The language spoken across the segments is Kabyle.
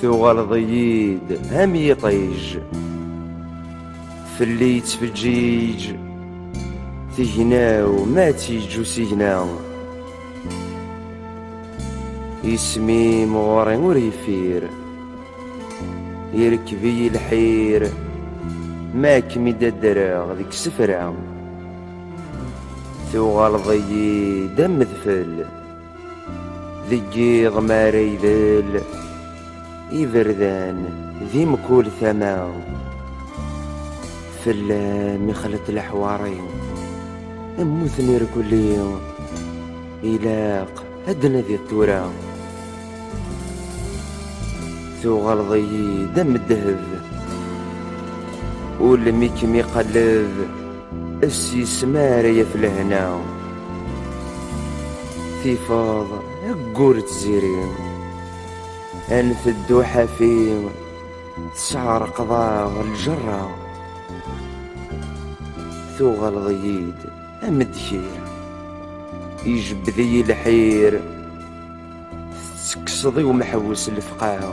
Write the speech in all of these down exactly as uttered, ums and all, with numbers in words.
Tuɣaleḍ-iyi-d am yiṭij, fell-i yettfeǧǧiǧ tignaw ma tt-yeǧǧ usigna. Isem-im ɣur-i ur yeffir, irkeb-iyi lḥir, ma kem-id-addreɣ deg isefra. Tuɣaleḍ-iyi-d am udfel, deg yiḍ mi ara idel iberdan di mkul tama. Fell-am ixleṭ leḥwari, mmuten irkelli, ilaq ad d-nadiḍ tura. Tuɣaleḍ-iyi-d am ddheb, ul mi kem-iqelleb, s yisem ara yaf lehna. Tifeḍ aggur tziri, a nteddu ḥafi, tesɛerqeḍ-aɣ lǧerra. Tuɣaleḍ-iyi-d am ddkir, ijebbed-iyi lḥir, tettekkseḍ i umeḥbus lefqeɛ.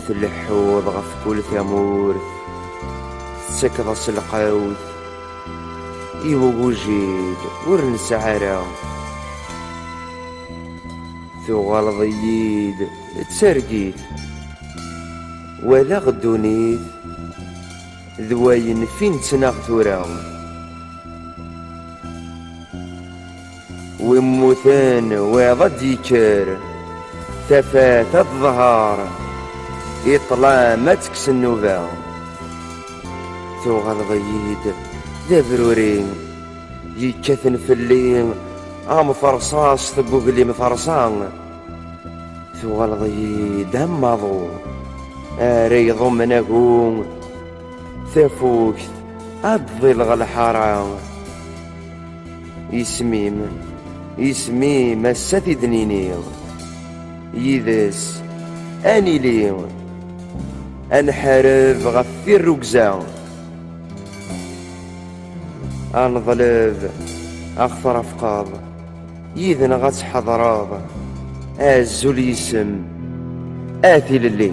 Tleḥḥuḍ ɣef kul tamurt, tettakeḍ-as lqawt i ugujil ur nesɛi ara. Tuɣaleḍ-iyi-d d targit, walaɣ ddunit d wayen fin ttnaɣ tura. Wi mmuten wiḍ ad d-yekker, tafat ad teḍher, i ṭṭlam ad tekkes nnuba. Tuɣaleḍ-iyi-d d abruri yekkaten fell-i am terṣaṣt deg uglim terṣa. Tuɣaleḍ-iyi-d am aḍu ara iḍummen agu, tafukt ad d-ḍileɣ lḥara. Isem-im, isem-im, ass-a t-id-nini, yid-s ad nili, ad nḥareb ɣef tirrugza. Ad neḍleb, ad ɣ-trafqeḍ, yid-neɣ ad tḥeḍreḍ. Azul yis-m, a tilelli.